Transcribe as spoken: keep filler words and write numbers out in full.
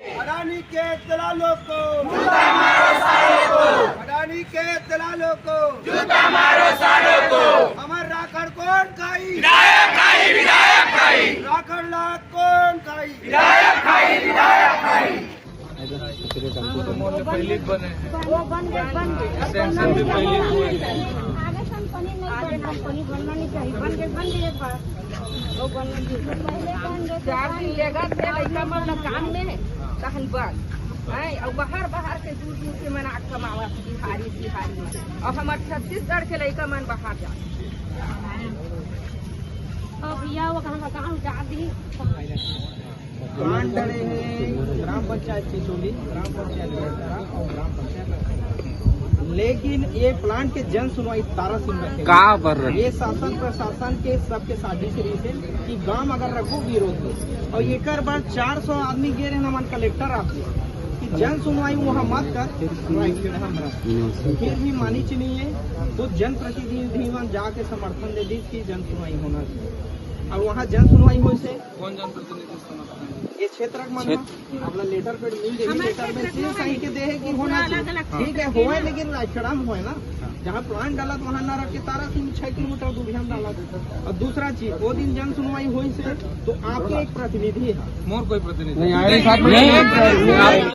अडानी के दलालों को, जूता मारो सालों को। अडानी के दलालों को, जूता मारो सालों को। हमर राखड़ कौन खाई? विधायक खाई, विधायक खाई। राखड़ ला कौन खाई? विधायक खाई, विधायक खाई। वो बन गए, बन गए। सैंक्शन भी पहले हुए। आगे कंपनी नहीं बनना, कंपनी बनना नहीं चाहिए। बन गए, बन गए एक बार। वो बन गए। चार दिन लेगा थे लड़का मन ला काम में, तहन बंद। हैं, और बाहर, बाहर के दूर, दूर के मन आके कमावत, बिहारी, बिहारी। और हमार छत्तीसगढ़ के लड़का मन बाहर जात। अब भैया, वो कहाँ का काम जा दी? प्लांट डरे हैं ग्राम पंचायत चिचोली, ग्राम पंचायत बेलतरा और ग्राम पंचायत, लेकिन ये प्लांट के जन सुनवाई तारा सिंह रखे। का बर रखे? ये शासन प्रशासन के सबके साजिश रही है कि गांव अगर रखो विरोध हो, और एकर बर चार सौ आदमी गे रहे हमन कलेक्टर आप कि जन सुनवाई वहाँ मत कर, रायखेड़ा हमरा। फिर भी मानी च नहीं है, तो जनप्रतिनिधि मन जाके समर्थन दे दी कि जन सुनवाई होना चाहिए। और वहाँ जन सुनवाई होइसे कौन जनप्रतिनिधि समर्थन? ये क्षेत्र के मन क्षेत्र। अपना लेटर पैड मिल जाही, लेटर में से सही के दे है कि होना चाहिए। ठीक है, होए, लेकिन रायखेड़ा में होए ना, जहाँ प्लांट डालत वहाँ ना रख के तारा सिंह छह किलोमीटर दूर हम डालत। और दूसरा चीज, वो दिन जन सुनवाई होइसे, तो आपके एक प्रतिनिधि है। मोर कोई प्रतिनिधि नहीं, आए साथ में नहीं।